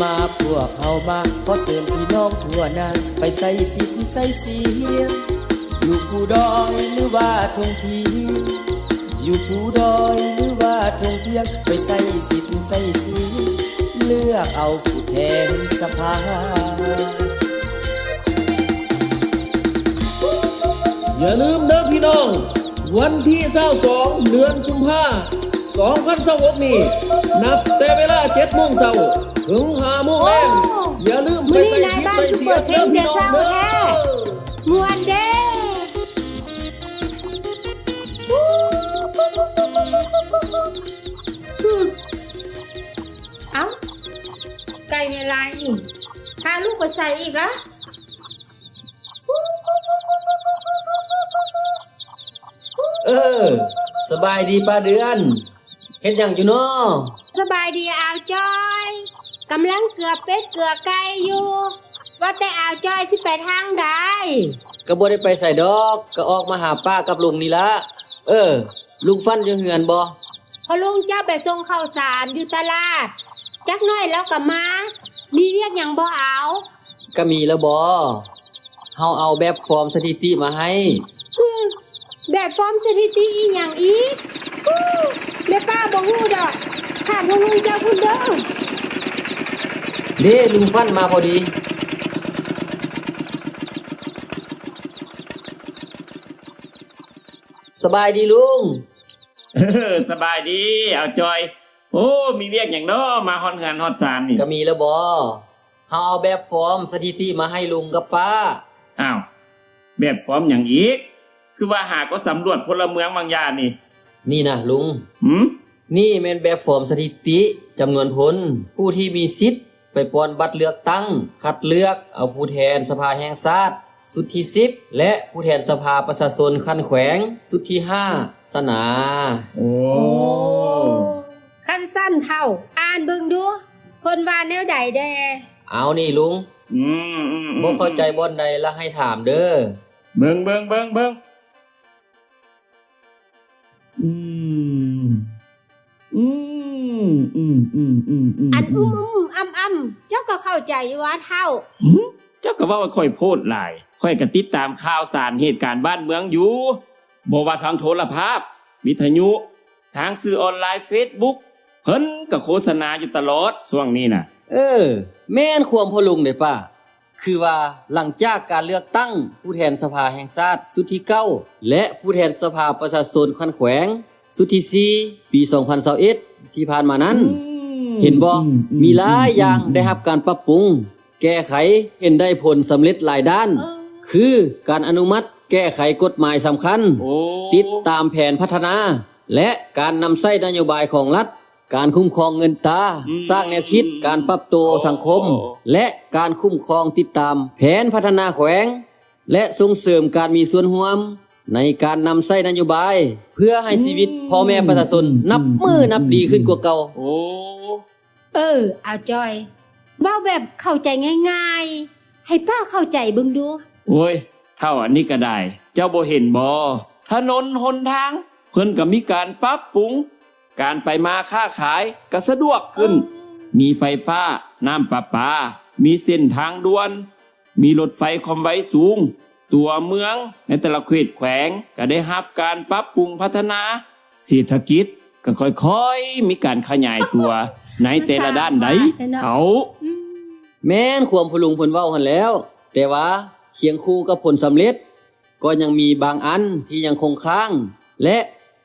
ມາພວກເຮົາມາ ຂໍເຊີນພີ່ນ້ອງທົ່ວໜ້າ ໄປໃຊ້ສິດໃຊ້ສຽງ ຢູ່ພູດອຍ ຫຼືວ່າທົ່ງພີ ຢູ່ພູດອຍ ຫຼືວ່າທົ່ງພຽງ ໄປໃຊ້ສິດໃຊ້ສຽງ ເລືອກເອົາຜູ້ແທນສະພາ. ຢ່າລືມເດີພີ່ນ້ອງ, ວັນທີຊາວສອງ ເດືອນກຸມພາ ສອງພັນຊາວຫົກນີ້ ນັບແຕ່ເວລາເຈັດໂມງເຊົ້າ ເຖິງຫ້າໂມງແລງ. ໂອ້ ຢ່າລືມໄປໃຊ້ສິດໃຊ້ສຽງເດີພີ່ນ້ອງເດີ. ມ່ວນເດ້. ເອົ້າ ໄກ່ແມ່ລາຍນີ້ ພາລູກໄປໃສອີກລະ? ເອີ ສະບາຍດີປ້າເດືອນ. ເຮັດຫຍັງຢູ່ນໍ? ສະບາຍດີອ້າວຈ້ອຍ. ກຳລັງເກືອເປັດເກືອໄກ່ຢູ່. ວ່າແຕ່ອ້າວຈ້ອຍຊິໄປທາງໃດ? ກະບໍ່ໄດ້ໄປໃສດອກ, ກະອອກມາຫາປ້າກັບລຸງນີ້ລະ. ເອີ ລຸງຟັນຢູ່ເຮືອນບໍ່? ພໍ່ລຸງເຈົ້າໄປສົ່ງເຂົ້າສານຢູ່ຕະຫຼາດ. ຈັກໜ້ອຍລາວກະມາ. ມີວຽກຫຍັງບໍ່ອາວ? ກະມີແລ້ວບໍ? ເຮົາເອົາແບບຟອມສະຖິຕິມາໃຫ້. ອື ແບບຟອມສະຖິຕິອີ່ຫຍັງອີກ? ຮູ້ ແມ່ປ້າບໍ່ຮູ້ດອກ. ຖາມພໍ່ລຸງເຈົ້າພຸ້ນເດີ. ເດ້ ລຸງຟັນມາພໍດີ. ສະບາຍດີລຸງ. ເອີ ສະບາຍດີອ້າວຈອຍ. ໂອ້ ມີວຽກຫຍັງນໍ ມາຮອດເຮືອນຮອດຊານນີ້? ກະມີແລ້ວບໍ? ເຮົາເອົາແບບຟອມສະຖິຕິມາໃຫ້ລຸງກັບປ້າ. ອ້າວ ແບບຟອມຫຍັງອີກ? ຄືວ່າຫາກໍສຳຫຼວດພົນລະເມືອງບາງຢ່າງນີ້. ນີ້ນະລຸງ. ຫືມ? ນີ້ແມ່ນແບບຟອມສະຖິຕິຈຳນວນຄົນ ຜູ້ທີ່ມີສິດໄປປ່ອນບັດເລືອກຕັ້ງ ຄັດເລືອກເອົາຜູ້ແທນສະພາແຫ່ງຊາດຊຸດທີສິບ ແລະ ຜູ້ແທນສະພາປະຊາຊົນຂັ້ນແຂວງຊຸດທີຫ້າຊັ້ນນາ. ໂອ້ ໂອ້ ຄັນຊັ້ນເຖົ້າ ອ່ານເບິ່ງດູ ເພິ່ນວ່າແນວໃດແດ່? ເອົານີ້ລຸງ. ອືມ ອືມ ອືມ ບໍ່ເຂົ້າໃຈບ່ອນໃດລະໃຫ້ຖາມເດີ. ເບິ່ງ ເບິ່ງ ເບິ່ງ ເບິ່ງ. ອືມ ອືມ ອືມ ອືມ ອືມ ອືມ ອືມ ອັນ ອືມ ອືມ ອືມ ອຳ ອຳ ເຈົ້າກໍເຂົ້າໃຈຢູ່ຫວາເຖົ້າ? ຫຶ ເຈົ້າກໍເວົ້າໃຫ້ຂ້ອຍໂພດຫຼາຍ. ຂ້ອຍກໍຕິດຕາມຂ່າວສານເຫດການບ້ານເມືອງຢູ່ ບໍ່ວ່າທາງໂທລະພາບ, ວິທະຍຸ, ທາງສື່ອອນລາຍ ເຟສບຸກ ເພິ່ນກໍໂຄສະນາຢູ່ຕະຫຼອດຊ່ວງນີ້ນະ. ເອີ ແມ່ນຄວາມພໍ່ລຸງເດ້ປ້າ. ຄືວ່າຫຼັງຈາກການເລືອກຕັ້ງຜູ້ແທນສະພາແຫ່ງຊາດຊຸດທີເກົ້າ ແລະ ຜູ້ແທນສະພາປະຊາຊົນຂັ້ນແຂວງຊຸດທີສີ່ ປີສອງພັນຊາວເອັດ ທີ່ຜ່ານມານັ້ນ ອືມ ເຫັນບໍ່? ອືມ ອືມ ມີຫຼາຍຢ່າງ ອືມ ໄດ້ຮັບການປັບປຸງ ແກ້ໄຂ ເຫັນໄດ້ຜົນສຳເລັດຫຼາຍດ້ານ ເອີ ຄືການອະນຸມັດແກ້ໄຂກົດໝາຍສຳຄັນ ໂອ້ ຕິດຕາມແຜນພັດທະນາ ແລະ ການນຳໃຊ້ນະໂຍບາຍຂອງລັດ ການຄຸ້ມຄອງເງິນຕາ, ອືມ ສ້າງແນວຄິດການປັບໂຕສັງຄົມ ໂອ້ ແລະ ການຄຸ້ມຄອງຕິດຕາມແຜນພັດທະນາແຂວງ ແລະ ສົ່ງເສີມການມີສ່ວນຮ່ວມໃນການນຳໃຊ້ນະໂຍບາຍ ເພື່ອໃຫ້ຊີວິດ ອືມ ພໍ່ແມ່ປະຊາຊົນ ອືມ ນັບມື້ ອືມ ນັບດີຂຶ້ນກວ່າເກົ່າ. ໂອ້ ເອີ ອາຈອຍ ເວົ້າແບບເຂົ້າໃຈງ່າຍໆ ໃຫ້ປ້າເຂົ້າໃຈເບິ່ງດູ. ໂອ້ຍ ເຖົ້າ ອັນນີ້ກໍໄດ້ ເຈົ້າບໍ່ເຫັນບໍ? ຖະໜົນຫົນທາງ ເພິ່ນກໍມີການປັບປຸງ, ການໄປມາຄ້າຂາຍກໍສະດວກຂຶ້ນ, ເອີ ມີໄຟຟ້າ, ນ້ຳປະປາ, ມີເສັ້ນທາງດ່ວນ, ມີລົດໄຟຄວາມໄວສູງ, ຕົວເມືອງໃນແຕ່ລະເຂດແຂວງກໍໄດ້ຮັບການປັບປຸງພັດທະນາ, ເສດຖະກິດກໍຄ່ອຍໆມີການຂະຫຍາຍຕົວໃນແຕ່ລະດ້ານໃດ໋ ເຖົ້າ. ອືມ ແມ່ນຄວາມພໍ່ລຸງເພິ່ນເວົ້າຫັ້ນແລ້ວ, ແຕ່ວ່າຄຽງຄູ່ກັບຜົນສຳເລັດ ກໍຍັງມີບາງອັນທີ່ຍັງຄົງຄ້າງ ແລະ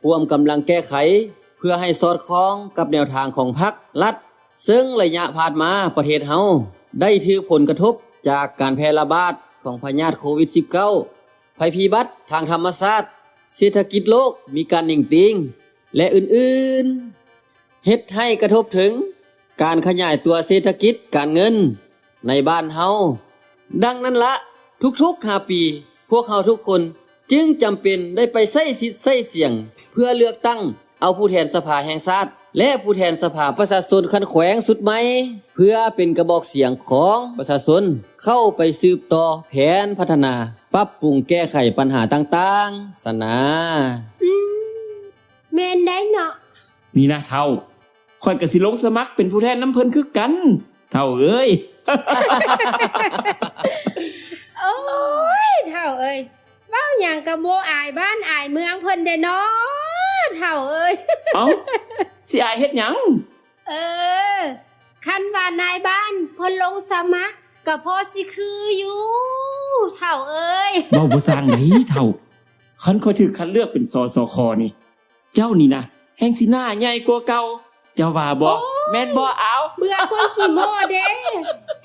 ພວມກຳລັງແກ້ໄຂ ເພື່ອໃຫ້ສອດຄ່ອງກັບແນວທາງຂອງພັກລັດ, ເຊິ່ງໄລຍະຜ່ານມາປະເທດເຮົາໄດ້ຖືກຜົນກະທົບຈາກການແຜ່ລະບາດຂອງພະຍາດໂຄວິດສິບເກົ້າ, ໄພພິບັດທາງທຳມະຊາດ, ເສດຖະກິດໂລກມີການໜິງຕີງ ແລະ ອື່ນໆ ເຮັດໃຫ້ກະທົບເຖິງການຂະຫຍາຍຕົວເສດຖະກິດການເງິນໃນບ້ານເຮົາ. ດັ່ງນັ້ນລະ, ທຸກໆຫ້າປີ, ພວກເຮົາທຸກຄົນຈຶ່ງຈຳເປັນໄດ້ໄປໃຊ້ສິດໃຊ້ສຽງ ເພື່ອເລືອກຕັ້ງເອົາຜູ້ແທນສະພາແຫ່ງຊາດ ແລະ ຜູ້ແທນສະພາປະຊາຊົນຂັ້ນແຂວງຊຸດໃໝ່ ເພື່ອເປັນກະບອກສຽງຂອງປະຊາຊົນ ເຂົ້າໄປສືບຕໍ່ແຜນພັດທະນາ ປັບປຸງແກ້ໄຂບັນຫາຕ່າງໆ ຊັ້ນນາ. ອືມ ແມ່ນໄດ໋ເນາະ. ນີ້ນະເຖົ້າ, ຂ້ອຍກໍຊິລົງສະໝັກເປັນຜູ້ແທນນຳເພິ່ນຄືກັນ. ເຖົ້າເອີຍ. ໂອ້ຍ ເຖົ້າເອີຍ ເວົ້າຫຍັງກໍບໍ່ອາຍບ້ານອາຍເມືອງເພິ່ນເດ້ນໍ ເຖົ້າເອີຍ. ເອົ້າ ຊິອາຍເຮັດຫຍັງ? ເອີ ຄັນວ່ານາຍບ້ານເພິ່ນລົງສະໝັກ ກໍພໍຊິຄືຢູ່ ເຖົ້າເອີຍ. ເວົ້າບໍ່ຊ່າງໃດເຖົ້າ. ຄັນຂ້ອຍຖືກຄັດເລືອກເປັນ ສສຂ ນີ້ ເຈົ້ານີ້ນະ ແຮ່ງຊິໜ້າໃຫຍ່ກວ່າເກົ່າ ເຈົ້າວ່າບໍ່? ໂອ້ຍ ແມ່ນບໍ່? ເອົ້າ ເບື່ອຄົນຂີ້ໂມ້ເດ້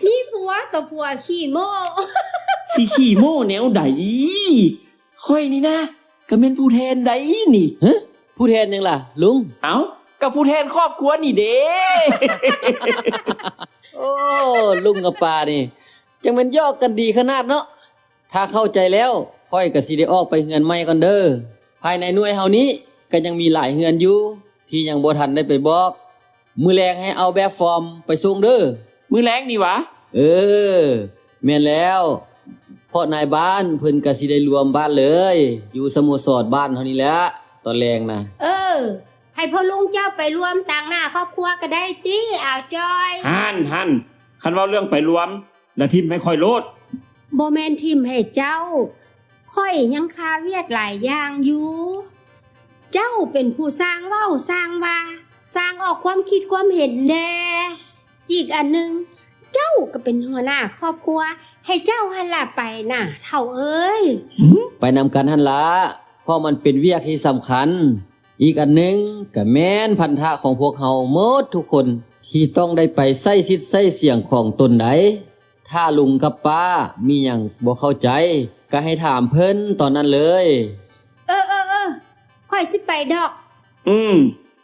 ມີຜົວກໍຜົວຂີ້ໂມ້. ຊິຂີ້ໂມ້ແນວໃດ? ຂ້ອຍນີ້ນະ ກໍແມ່ນຜູ້ແທນໃດນີ້. ຮະ? ຜູ້ແທນຫຍັງລະລຸງ? ເອົ້າ ກໍຜູ້ແທນຄອບຄົວນີ້ເດ້. ໂອ້ ລຸງກັບປ້ານີ້ ຈັ່ງແມ່ນຫຍອກກັນດີຂະໜາດເນາະ. ຖ້າເຂົ້າໃຈແລ້ວ ຂ້ອຍກໍຊິໄດ້ອອກໄປເຮືອນໃໝ່ກ່ອນເດີ. ພາຍໃນໜ່ວຍເຮົານີ້ກໍຍັງມີຫຼາຍເຮືອນຢູ່ ທີ່ຍັງບໍ່ທັນໄດ້ໄປບອກ. ມື້ແລງໃຫ້ເອົາແບບຟອມໄປສົ່ງເດີ. ມື້ແລງນີ້ຫວາ? ເອີ ແມ່ນແລ້ວ ເພາະນາຍບ້ານເພິ່ນກໍຊິໄດ້ລວມບ້ານເລີຍ ຢູ່ສະໂມສອນບ້ານເຮົານີ້ແຫຼະ ຕອນແລງນະ. ເອີ ໃຫ້ພໍ່ລຸງເຈົ້າໄປລວມຕາງໜ້າຄອບຄົວກໍໄດ້ຕິ ອາວຈອຍ. ຫັ້ນໆ ຄັນເວົ້າເລື່ອງໄປລວມ ລະຖິ້ມໃຫ້ຂ້ອຍໂລດ. ບໍ່ແມ່ນຖິ້ມໃຫ້ເຈົ້າ, ຂ້ອຍຍັງຄາວຽກຫຼາຍຢ່າງຢູ່. ເຈົ້າເປັນຜູ້ຊ່າງເວົ້າຊ່າງວ່າ, ຊ່າງອອກຄວາມຄິດຄວາມເຫັນແດ່. ອີກອັນໜຶ່ງ, ເຈົ້າກໍເປັນຫົວໜ້າຄອບຄົວ, ໃຫ້ເຈົ້າຫັ້ນລະໄປນະ ເຖົ້າເອີຍ. ໄປນຳກັນຫັ້ນລະ, ເພາະມັນເປັນວຽກທີ່ສຳຄັນ. ອີກອັນໜຶ່ງກະແມ່ນພັນທະຂອງພວກເຮົາໝົດທຸກຄົນ ທີ່ຕ້ອງໄດ້ໄປໃຊ້ສິດໃຊ້ສຽງຂອງຕົນໃດ໋. ຖ້າລຸງກັບປ້າມີຫຍັງບໍ່ເຂົ້າໃຈ ກະໃຫ້ຖາມເພິ່ນຕອນນັ້ນເລີຍ. ເອີ ເອີ ເອີ ຂ້ອຍຊິໄປດອກ. ອືມ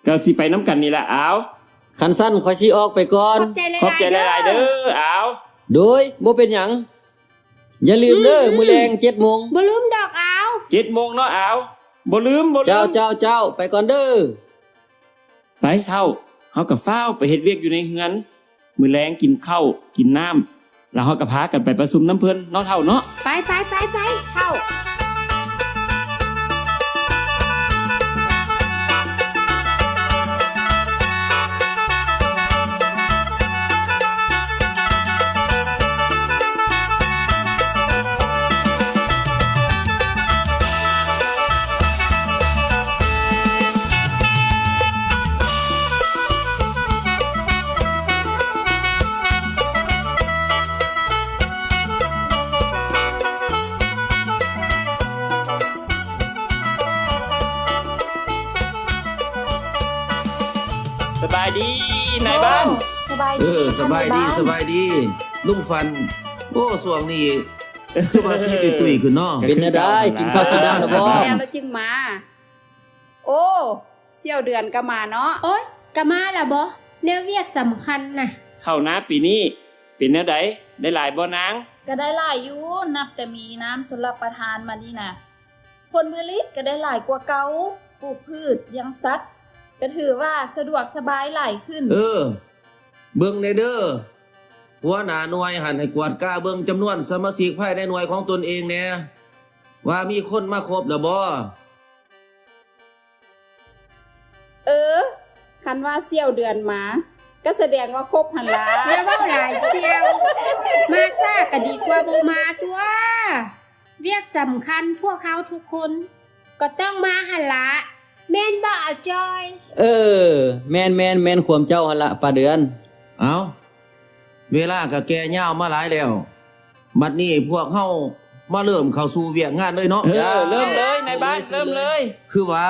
ກະຊິໄປນຳກັນນີ້ລະ ອາວ. ຄັນຊັ້ນຂ້ອຍຊິອອກໄປກ່ອນ. ຂອບໃຈຫຼາຍໆ ຂອບໃຈຫຼາຍໆເດີ ອາວ. ໂດຍ ບໍ່ເປັນຫຍັງ. ຢ່າລືມເດີ ອືມ ມື້ແລງເຈັດໂມງ. ບໍ່ລືມດອກ ອາວ. ເຈັດໂມງເນາະ ອາວ. ບໍ່ລືມ ບໍ່ລືມ. ເຈົ້າ ເຈົ້າ ເຈົ້າ ໄປກ່ອນເດີ. ໄປເຖົ້າ, ເຮົາກໍຟ້າວໄປເຮັດວຽກຢູ່ໃນເຮືອນ. ມື້ແລງກິນເຂົ້າກິນນ້ຳ ແລ້ວເຮົາກໍພາກັນໄປປະຊຸມນຳເພິ່ນເນາະເຖົ້າເນາະ. ໄປ ໄປ ໄປ ໄປ ເຖົ້າ. ສະບາຍດີນາຍບ້ານ. ໂອ້ ສະບາຍດີ. ເອີ ສະບາຍດີ ນາຍບ້ານ ສະບາຍດີລຸງຝັນ. ໂອ້ ຊ່ວງນີ້ຄືວ່າຊີວິດຕຸ້ຍຂຶ້ນເນາະ. ເປັນແນວໃດ ກິນເຂົ້າກິນນ້ຳແລ້ວບໍ່? ແລ້ວ ແລ້ວຈຶ່ງມາ. ໂອ້ ສ່ຽວເດືອນກໍມາເນາະ. ໂອ້ຍ ກໍມາລະບໍ ແນວວຽກສຳຄັນນະ. ເຂົ້ານາປີນີ້ເປັນແນວໃດ ໄດ້ຫຼາຍບໍ່ນາງ? ກໍໄດ້ຫຼາຍຢູ່ ນັບແຕ່ມີນ້ຳຊົນລະປະທານມານີ້ນະ ຜົນຜະລິດກໍໄດ້ຫຼາຍກວ່າເກົ່າ, ປູກພືດ, ລ້ຽງສັດ ກໍຖືວ່າສະດວກສະບາຍຫຼາຍຂຶ້ນ. ເອີ ເບິ່ງແດ່ເດີ ຫົວໜ້າໜ່ວຍຫັ້ນ ໃຫ້ກວດກາເບິ່ງຈຳນວນສະມາຊິກພາຍໃນໜ່ວຍຂອງຕົນເອງແດ່ ວ່າມີຄົນມາຄົບແລ້ວບໍ່? ເອີ ຄັນວ່າສ່ຽວເດືອນມາ ກໍສະແດງວ່າຄົບຫັ້ນລະ. ຢ່າເວົ້າຫຼາຍສ່ຽວ ມາຊ້າກໍດີກວ່າບໍ່ມາຕົວະ. ວຽກສຳຄັນພວກເຮົາທຸກຄົນກໍຕ້ອງມາຫັ້ນລະ ແມ່ນບໍ່ອາຈອຍ? ເອີ ແມ່ນໆ ແມ່ນຄວາມເຈົ້າຫັ້ນລະປ້າເດືອນ. ເອົ້າ ເວລາກໍແກ່ຍາວມາຫຼາຍແລ້ວ ບັດນີ້ພວກເຮົາມາເລີ່ມເຂົ້າສູ່ວຽກງານເລີຍເນາະ. ເອີ ເລີ່ມເລີຍນາຍບ້ານ ເລີ່ມເລີຍ. ຄືວ່າ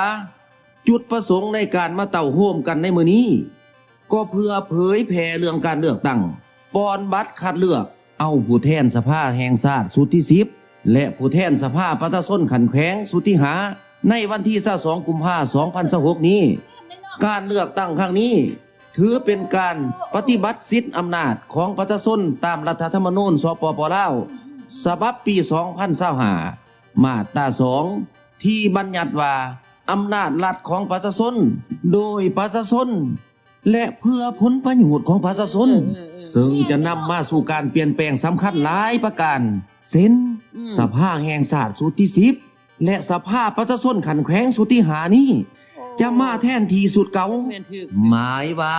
ຈຸດປະສົງໃນການມາເຕົ້າໂຮມກັນໃນມື້ນີ້ ກໍເພື່ອເຜີຍແຜ່ເລື່ອງການເລືອກຕັ້ງ ປ່ອນບັດຄັດເລືອກເອົາຜູ້ແທນສະພາແຫ່ງຊາດຊຸດທີສິບ ແລະ ຜູ້ແທນສະພາປະຊາຊົນຂັ້ນແຂວງຊຸດທີຫ້າ ໃນວັນທີຊາວສອງ ກຸມພາ ສອງພັນຊາວຫົກນີ້. ການເລືອກຕັ້ງຄັ້ງນີ້ ຖືເປັນການປະຕິບັດສິດອຳນາດຂອງປະຊາຊົນຕາມລັດຖະທຳມະນູນ ສປປ ລາວ ສະບັບປີສອງພັນຊາວຫ້າ ມາດຕາສອງ ທີ່ບັນຍັດວ່າ ອຳນາດລັດຂອງປະຊາຊົນ ໂດຍປະຊາຊົນ ແລະ ເພື່ອຜົນປະໂຫຍດຂອງປະຊາຊົນ ເຊິ່ງຈະນຳມາສູ່ການປ່ຽນແປງສຳຄັນຫຼາຍປະການ ເຊັ່ນ ສະພາແຫ່ງຊາດຊຸດທີສິບ ແລະ ສະພາປະຊາຊົນຂັ້ນແຂວງຊຸດທີຫ້ານີ້ ຈະມາແທນທີ່ຊຸດເກົ່າ. ໝາຍວ່າ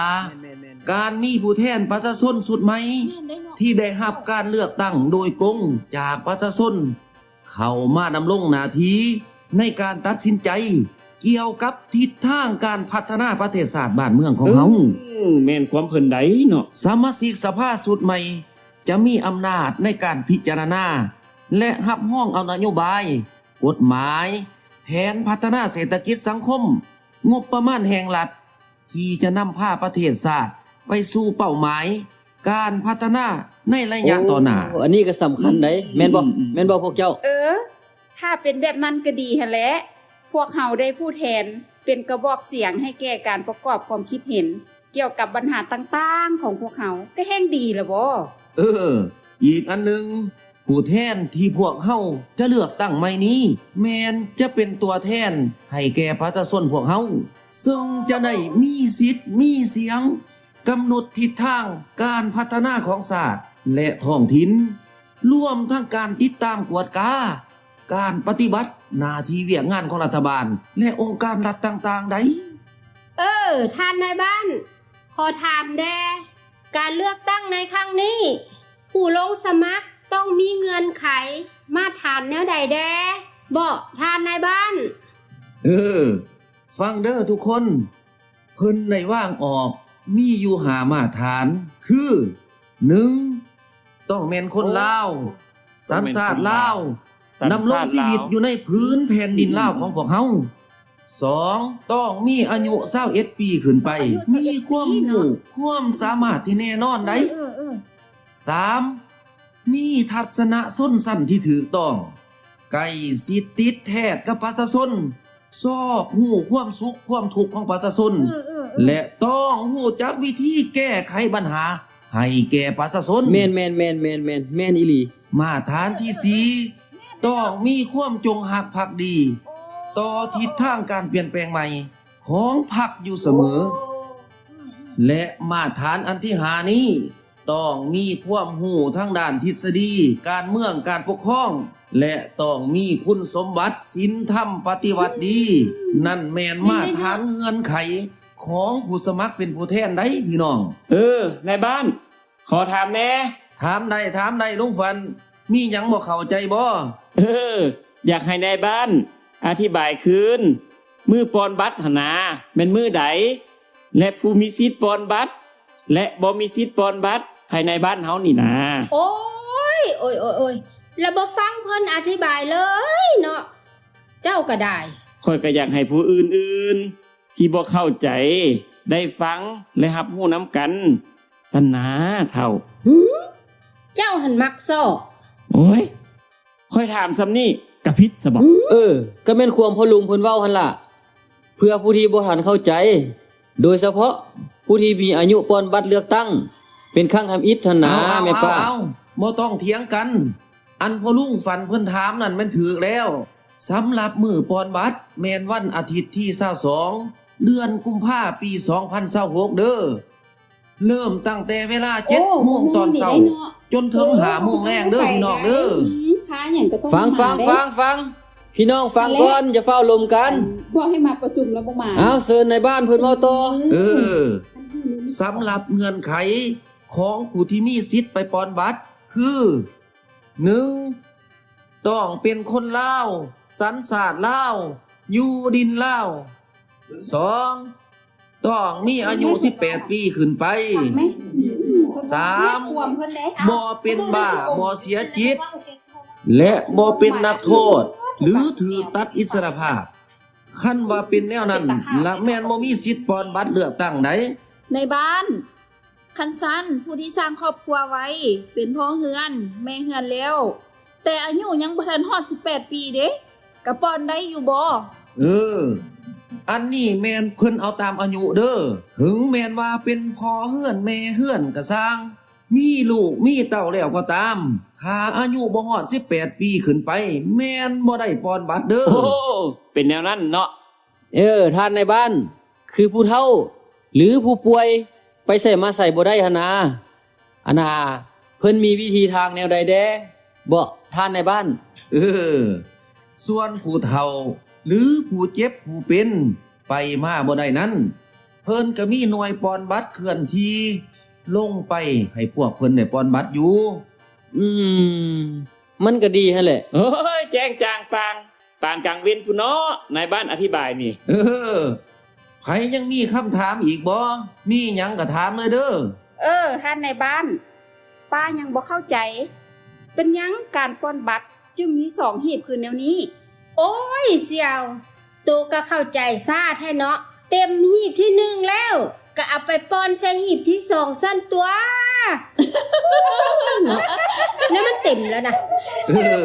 ການມີຜູ້ແທນປະຊາຊົນຊຸດໃໝ່ ແມ່ນເດ້ເນາະ ທີ່ໄດ້ຮັບການເລືອກຕັ້ງໂດຍກົງຈາກປະຊາຊົນ ເຂົ້າມາດຳລົງໜ້າທີ່ໃນການຕັດສິນໃຈກ່ຽວກັບທິດທາງການພັດທະນາປະເທດຊາດບ້ານເມືອງຂອງເຮົາ. ເອີ ແມ່ນຄວາມເພິ່ນໃດເນາະ. ສະມາຊິກສະພາຊຸດໃໝ່ຈະມີອຳນາດໃນການພິຈາລະນາ ແລະ ຮັບຮອງເອົານະໂຍບາຍ, ກົດໝາຍ, ແຜນພັດທະນາເສດຖະກິດສັງຄົມ, ງົບປະມານແຫ່ງລັດ ທີ່ຈະນຳພາປະເທດຊາດໄປສູ່ເປົ້າໝາຍການພັດທະນາໃນໄລຍະຕໍ່ໜ້າ. ໂອ້ ອັນນີ້ກໍສຳຄັນໃດ໋ ອືມ ແມ່ນບໍ່? ອືມ ແມ່ນບໍ່ພວກເຈົ້າ? ເອີ ຖ້າເປັນແບບນັ້ນກໍດີຫັ້ນແຫຼະ. ພວກເຮົາໄດ້ຜູ້ແທນເປັນກະບອກສຽງໃຫ້ແກ່ການປະກອບຄວາມຄິດເຫັນກ່ຽວກັບບັນຫາຕ່າງໆຂອງພວກເຮົາ ກໍແຮ່ງດີລະບໍ? ເອີ ອີກອັນໜຶ່ງ ຜູ້ແທນທີ່ພວກເຮົາຈະເລືອກຕັ້ງໃໝ່ນີ້ ແມ່ນຈະເປັນຕົວແທນໃຫ້ແກ່ປະຊາຊົນພວກເຮົາ ເຊິ່ງຈະໄດ້ມີສິດມີສຽງກຳນົດທິດທາງການພັດທະນາຂອງຊາດ ແລະ ທ້ອງຖິ່ນ, ລວມທັງການຕິດຕາມກວດກາການປະຕິບັດໜ້າທີ່ວຽກງານຂອງລັດຖະບານ ແລະ ອົງການລັດຕ່າງໆໃດ໋. ເອີ ທ່ານນາຍບ້ານ, ຂໍຖາມແດ່, ການເລືອກຕັ້ງໃນຄັ້ງນີ້ ຜູ້ລົງສະໝັກຕ້ອງມີເງື່ອນໄຂມາດຖານແນວໃດແດ່ເບາະທ່ານນາຍບ້ານ? ເອີ ຟັງເດີທຸກຄົນ, ເພິ່ນໄດ້ວາງອອກມີຢູ່ຫ້າມາດຖານ ຄື ໜຶ່ງ ຕ້ອງແມ່ນຄົນລາວ, ໂອ້ ສັນຊາດລາວ, ສັນຊາດລາວ ດຳລົງຊີວິດຢູ່ໃນຜືນແຜ່ນດິນລາວຂອງພວກເຮົາ. ສອງ ຕ້ອງມີອາຍຸຊາວເອັດປີຂຶ້ນໄປ, ອາຍຸຊາວເອັດປີເນາະ ມີຄວາມຮູ້ຄວາມສາມາດທີ່ແນ່ນອນໄດ໋. ເອີ ເອີ ເອີ ສາມ ມີທັດສະນະຊົນຊັ້ນທີ່ຖືກຕ້ອງ, ໃກ້ຊິດຕິດແທດກັບປະຊາຊົນ, ຊອກຮູ້ຄວາມສຸກຄວາມທຸກຂອງປະຊາຊົນ ເອີ ເອີ ເອີ ແລະ ຕ້ອງຮູ້ຈັກວິທີແກ້ໄຂບັນຫາໃຫ້ແກ່ປະຊາຊົນ. ແມ່ນໆໆໆໆ ແມ່ນອີ່ຫຼີ. ມາດຖານທີສີ່ ຕ້ອງມີຄວາມຈົງຮັກພັກດີຕໍ່ທິດທາງການປ່ຽນແປງໃໝ່ຂອງພັກຢູ່ສະເໝີ. ໂອ້ ແລະ ມາດຖານອັນທີຫ້ານີ້ ຕ້ອງມີຄວາມຮູ້ທາງດ້ານທິດສະດີການເມືອງການປົກຄອງ ແລະ ຕ້ອງມີຄຸນສົມບັດສິນທຳປະຕິວັດດີ. ອືມ ນັ້ນແມ່ນມາດຖານເງື່ອນໄຂຂອງຜູ້ສະໝັກເປັນຜູ້ແທນໃດ໋ພີ່ນ້ອງ. ເອີ ນາຍບ້ານ ຂໍຖາມແດ່. ຖາມໄດ້ ຖາມໄດ້ ລຸງຝັນ ມີຫຍັງບໍ່ເຂົ້າໃຈບໍ່? ເອີ ຢາກໃຫ້ນາຍບ້ານອະທິບາຍຄືນ ມື້ປ່ອນບັດຫັ້ນນາ ແມ່ນມື້ໃດ ແລະ ຜູ້ມີສິດປ່ອນບັດ ແລະ ບໍ່ມີສິດປ່ອນບັດພາຍໃນບ້ານເຮົານີ້ນາ. ໂອ້ຍ ໂອ້ຍ ໂອ້ຍ ໂອ້ຍ ລະບໍ່ຟັງເພິ່ນອະທິບາຍເລີຍເນາະ ເຈົ້າກໍໄດ້. ຂ້ອຍກໍຢາກໃຫ້ຜູ້ອື່ນໆ ທີ່ບໍ່ເຂົ້າໃຈໄດ້ຟັງ ແລະ ຮັບຮູ້ນຳກັນຊັ້ນນາເຖົ້າ. ຫື ເຈົ້າຫັ້ນມັກຊອກ. ໂອ້ຍ ຂ້ອຍຖາມສ່ຳນີ້ກະຜິດຊະບໍ? ເອີ ກະແມ່ນຄວາມພໍ່ລຸງເພິ່ນເວົ້າຫັ້ນລະ ເພື່ອຜູ້ທີ່ບໍ່ທັນເຂົ້າໃຈ ໂດຍສະເພາະຜູ້ທີ່ມີອາຍຸປ່ອນບັດເລືອກຕັ້ງເປັນຄັ້ງທຳອິດຫັ້ນນາ. ເອົາ ເອົາ ແມ່ປ້າ ເອົາ ເອົາ ບໍ່ຕ້ອງຖຽງກັນ. ອັນພໍ່ລຸງຝັນເພິ່ນຖາມນັ້ນແມ່ນຖືກແລ້ວ. ສຳລັບມື້ປ່ອນບັດແມ່ນວັນອາທິດທີຊາວສອງ ເດືອນກຸມພາ ປີສອງພັນຊາວຫົກເດີ. ເລີ່ມຕັ້ງແຕ່ເວລາເຈັດໂມງຕອນເຊົ້າ ໂອ້ ຫົກໂມງນີ້ເດ້ເນາະ ຈົນເຖິງຫ້າໂມງແລງເດີ ໂອ້ ພີ່ນ້ອງເດີ. ອືມ ຄ້າຫຍັງກໍຕ້ອງ ຟັງ ມາ ຟັງ ເດ້ ຟັງ ຟັງ ພີ່ນ້ອງຟັງກ່ອນ ຢ່າຟ້າວລົມກັນ. ບອກໃຫ້ມາປະຊຸມແລ້ວບໍ່ມາ. ອ້າວ ເຊີນນາຍບ້ານເພິ່ນເວົ້າຕໍ່. ອືມ ເອີ ສຳລັບເງື່ອນໄຂຂອງຜູ້ທີ່ມີສິດໄປປ່ອນບັດຄື ໜຶ່ງ ຕ້ອງເປັນຄົນລາວ ສັນຊາດລາວ ຢູ່ດິນລາວ. ສອງ ຕ້ອງມີອາຍຸສິບແປດປີຂຶ້ນໄປ. ສາມ ບໍ່ເປັນບ້າ ບໍ່ເສຍຈິດ ແລະ ບໍ່ເປັນນັກໂທດ ຫຼື ຖືກຕັດອິດສະລະພາບ. ຄັນວ່າເປັນແນວນັ້ນລະແມ່ນບໍ່ມີສິດປ່ອນບັດເລືອກຕັ້ງໃດ໋. ນາຍບ້ານ ຄັນຊັ້ນ ຜູ້ທີ່ສ້າງຄອບຄົວໄວ້ ເປັນພໍ່ເຮືອນ ແມ່ເຮືອນແລ້ວ ແຕ່ອາຍຸຍັງບໍ່ທັນຮອດສິບແປດປີເດ ກະປ່ອນໄດ້ຢູ່ບໍ່? ເອີ ອັນນີ້ແມ່ນເພິ່ນເອົາຕາມອາຍຸເດີ. ເຖິງແມ່ນວ່າເປັນພໍ່ເຮືອນແມ່ເຮືອນກະຊ່າງ, ມີລູກມີເຕົ້າແລ້ວກໍຕາມ, ຖ້າອາຍຸບໍ່ຮອດສິບແປດປີຂຶ້ນໄປ ແມ່ນບໍ່ໄດ້ປ່ອນບັດເດີ. ໂອ້ ເປັນແນວນັ້ນເນາະ. ເອີ ທ່ານນາຍບ້ານ, ຄືຜູ້ເຖົ້າ ຫຼື ຜູ້ປ່ວຍ ໄປໃສມາໃສບໍ່ໄດ້ຫັ້ນນາ. ອັນນ່າ ເພິ່ນມີວິທີທາງແນວໃດແດ່ເບາະ ທ່ານນາຍບ້ານ? ເອີ ສ່ວນຜູ້ເຖົ້າ ຫຼື ຜູ້ເຈັບຜູ້ເປັນ ໄປມາບໍ່ໄດ້ນັ້ນ, ເພິ່ນກໍມີໜ່ວຍປ່ອນບັດເຄື່ອນທີ່ລົງໄປໃຫ້ພວກເພິ່ນໄດ້ປ່ອນບັດຢູ່. ອືມ ມັນກໍດີຫັ້ນແຫຼະ. ໂອ້ຍ ແຈ້ງຈາງປາງ ປານກາງເວັນພຸ້ນເນາະ ນາຍບ້ານອະທິບາຍນີ້. ເອີ ໃຜຍັງມີຄຳຖາມອີກບໍ່? ມີຫຍັງກໍຖາມເລີຍເດີ. ເອີ ທ່ານນາຍບ້ານ, ປ້າຍັງບໍ່ເຂົ້າໃຈ, ເປັນຫຍັງການປ່ອນບັດຈຶ່ງມີສອງຮີບຄືແນວນີ້? ໂອ້ຍ ສ່ຽວ, ໂຕກໍເຂົ້າໃຈຊ້າແທ້ເນາະ. ເຕັມຮີບທີໜຶ່ງແລ້ວ ກໍເອົາໄປປ່ອນໃສ່ຮີບທີສອງຊັ້ນຕົວະ. ເນາະ ແລ້ວມັນເຕັມແລ້ວນະ. ເອີ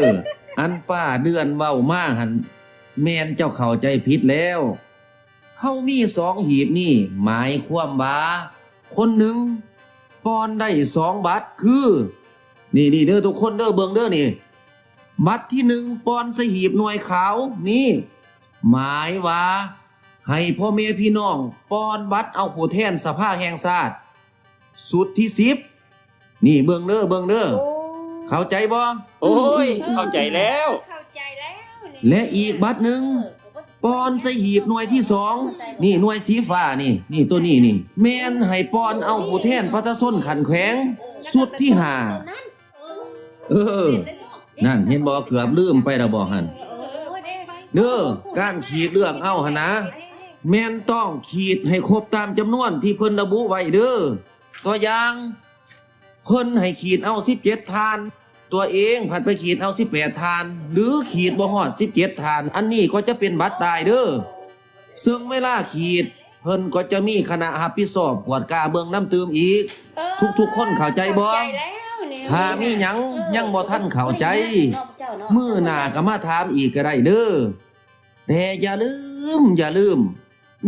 ອັນປ້າເດືອນເວົ້າມາຫັ້ນ ແມ່ນເຈົ້າເຂົ້າໃຈຜິດແລ້ວ. ເຮົາມີສອງຮີບນີ້ ໝາຍຄວາມວ່າ ຄົນໜຶ່ງປ່ອນໄດ້ສອງບັດ ຄື ນີ້ ນີ້ເດີທຸກຄົນເດີ ເບິ່ງເດີນີ້ ບັດທີໜຶ່ງປ່ອນໃສ່ຮີບໜ່ວຍຂາວນີ້ ໝາຍວ່າ ໃຫ້ພໍ່ແມ່ພີ່ນ້ອງປ່ອນບັດເອົາຜູ້ແທນສະພາແຫ່ງຊາດ ຊຸດທີສິບ ນີ້ເບິ່ງເດີ ເບິ່ງເດີ. ໂອ້ ເຂົ້າໃຈບໍ່? ໂອ້ຍ ເອີ ເຂົ້າໃຈແລ້ວ ເຂົ້າໃຈແລ້ວ. ແລະ ອີກບັດໜຶ່ງ ເອີ ປ່ອນໃສ່ຮີບໜ່ວຍທີສອງ ນີ້ໜ່ວຍສີຟ້ານີ້ ນີ້ໂຕນີ້ນີ້ ແມ່ນໃຫ້ປ່ອນເອົາຜູ້ແທນປະຊາຊົນຂັ້ນແຂວງ ເອີ ຊຸດທີຫ້າ. ເອີ ນັ້ນເຫັນບໍ່ ເກືອບລືມໄປແລ້ວບໍ່ຫັ້ນ. ເອີ ເດີ ການຂີດເລືອກເອົາຫັ້ນນະ ແມ່ນຕ້ອງຂີດໃຫ້ຄົບຕາມຈຳນວນທີ່ເພິ່ນລະບຸໄວ້ເດີ. ຕົວຢ່າງ ເພິ່ນໃຫ້ຂີດເອົາສິບເຈັດທ່ານ, ຕົວເອງພັດໄປຂີດເອົາສິບແປດທ່ານ ຫຼື ຂີດບໍ່ຮອດສິບເຈັດທ່ານ, ອັນນີ້ກໍຈະເປັນບັດຕາຍເດີ. ເຊິ່ງເວລາຂີດ ເພິ່ນກໍຈະມີຄະນະຮັບຜິດຊອບກວດກາເບິ່ງນຳຕື່ມອີກ. ເອີ ທຸກໆຄົນເຂົ້າໃຈບໍ່? ເຂົ້າໃຈແລ້ວແນວນີ້. ຖ້າມີຫຍັງ ເອີ ຍັງບໍ່ທັນເຂົ້າໃຈ ເນາະເຈົ້າເນາະ ມື້ໜ້າກໍມາຖາມອີກກໍໄດ້ເດີ. ແຕ່ຢ່າລືມ ຢ່າລືມ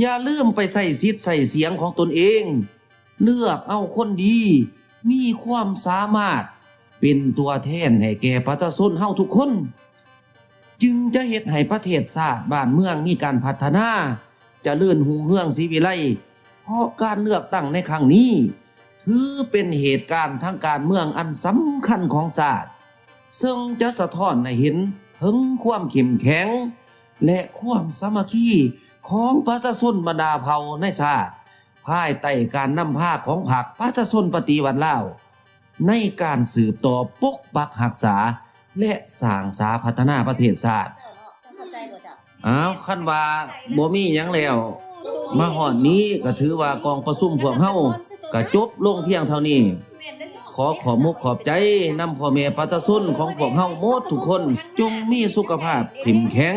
ຢ່າລືມໄປໃຊ້ສິດໃຊ້ສຽງຂອງຕົນເອງ. ເລືອກເອົາຄົນດີ ມີຄວາມສາມາດ ເປັນຕົວແທນໃຫ້ແກ່ປະຊາຊົນເຮົາທຸກຄົນ, ຈຶ່ງຈະເຮັດໃຫ້ປະເທດຊາດບ້ານເມືອງມີການພັດທະນາ ຈະເລີນຮຸ່ງເຮືອງສີວິໄລ, ເພາະການເລືອກຕັ້ງໃນຄັ້ງນີ້ ຖືເປັນເຫດການທາງການເມືອງອັນສຳຄັນຂອງຊາດ, ເຊິ່ງຈະສະທ້ອນໃຫ້ເຫັນເຖິງຄວາມເຂັ້ມແຂງ ແລະ ຄວາມສາມັກຄີຂອງປະຊາຊົນບັນດາເຜົ່າໃນຊາດ ພາຍໃຕ້ການນຳພາຂອງພັກປະຊາຊົນປະຕິວັດລາວ ໃນການສືບຕໍ່ປົກປັກຮັກສາ ແລະ ສ້າງສາພັດທະນາປະເທດຊາດ. ອ້າວ ຄັນວ່າບໍ່ມີຫຍັງແລ້ວ ມາຮອດນີ້ກໍຖືວ່າກອງປະຊຸມພວກເຮົາກໍຈົບລົງພຽງເທົ່ານີ້. ຂໍຂອບມຸກຂອບໃຈນຳພໍ່ແມ່ປະຊາຊົນຂອງພວກເຮົາໝົດທຸກຄົນ, ຈົ່ງມີສຸຂະພາບເຂັ້ມແຂງ.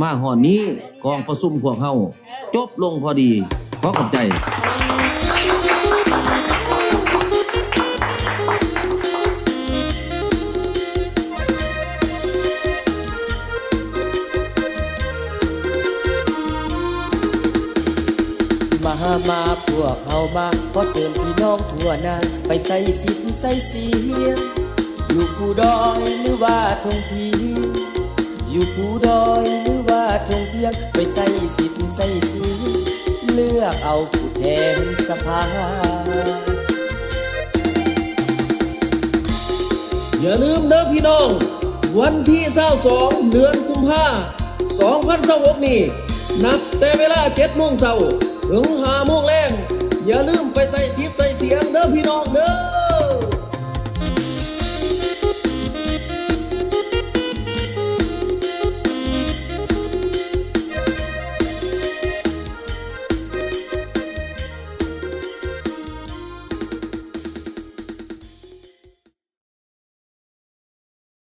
ມາຮອດນີ້ກອງປະຊຸມພວກເຮົາຈົບລົງພໍດີ. ຂໍຂອບໃຈ. ມາ ມາ ພວກເຮົາມາ ຂໍເຊີນພີ່ນ້ອງທົ່ວໜ້າ ໄປໃຊ້ສິດໃຊ້ສຽງ ຢູ່ພູດອຍ ຫຼືວ່າທົ່ງພຽງ ຢູ່ພູດອຍ ຫຼືວ່າທົ່ງພຽງ ໄປໃຊ້ສິດໃຊ້ສຽງ ເລືອກເອົາຜູ້ແທນສະພາ. ຢ່າລືມເດີພີ່ນ້ອງ, ວັນທີຊາວສອງ ເດືອນກຸມພາ ສອງພັນຊາວຫົກນີ້ ນັບແຕ່ເວລາເຈັດໂມງເຊົ້າ ເຖິງຫ້າໂມງແລງ, ຢ່າລືມໄປໃຊ້ສິດໃຊ້ສຽງເດີພີ່ນ້ອງເດີ.